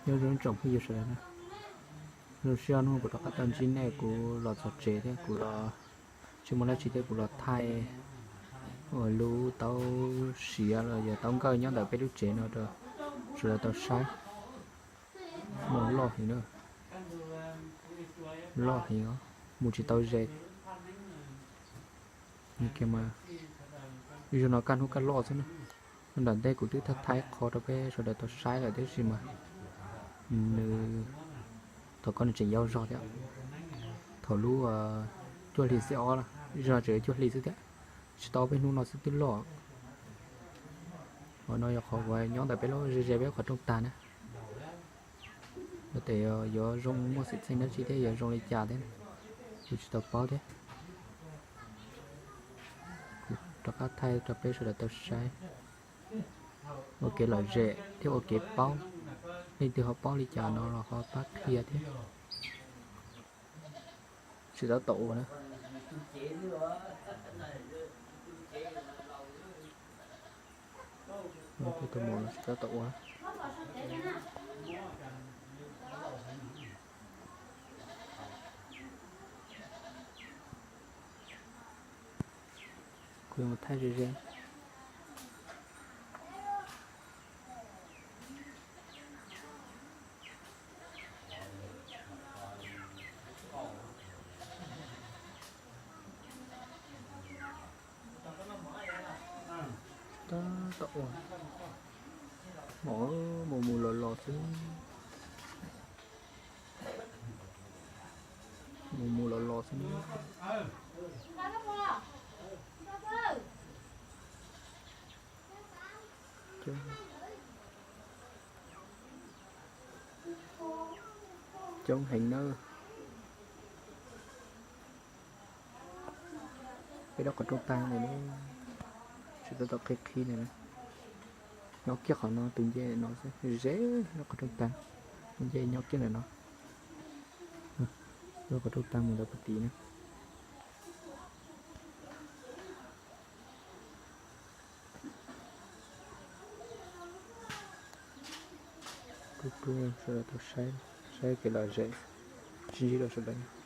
Nyob zoo tsoom phooj ywg sawv daws na, zoo siab hnub kuv rov qab tau ntsib nej, kuv los txog tsev thiab kuv los tsis muaj dab tsi thiab kuv los thaij uas lub taub siav los yog taub nkawj nyob ntawm peb lub tsev no rau sawv daws tau saib. Muaj loj heev na, loj heev os, mus tsis tau ze. Ib zaug no kaj hnub kaj loj xwb na. Nram ntej kuv twb thaij thaij qho rau peb sawv daws tau saib lawm tiam sis mas nws, thaum ko nws tseem yau zog thiab. Thaum lub cuaj hli xiab ob, ib zaug no tseem cuaj hli xwb thiab, tsis tau ob peb hnub no xwb twb loj. Qhov no yog qhov uas nyob ntawm peb lub ze ze peb qhov rooj tag na. Tes yuav zoo muaj xwm txheej dab tsi thiab yuav zoo li cas thiab, kuv tsis tau paub thiab. Kuv rov qab thaij rau peb sawv daws tau saib ua kev lom zem thiab ua kev paub. Leej twg ho paub li cas no los ho pab qhia thiab. Tsis tab tom ua na. Tus mus no tsis tab tom ua. Kuv yuav mus thaij ze ze. Tab tom ua, mus mus los los xwb. Mus mus los los xwb. Coob heev na. Peb lub qhov rooj tag no, tsis tab tom qhib qhib li na. Nyob kiag qhov no tus ncej no xwb, ze lub qhov rooj tag, tus ncej nyob kiag ntawm no. Lub qhov rooj tag mus ntawm puag tid na. Rub rub sawv daws tau saib, saib kev lom zem, sib ntsib rau sawv daws.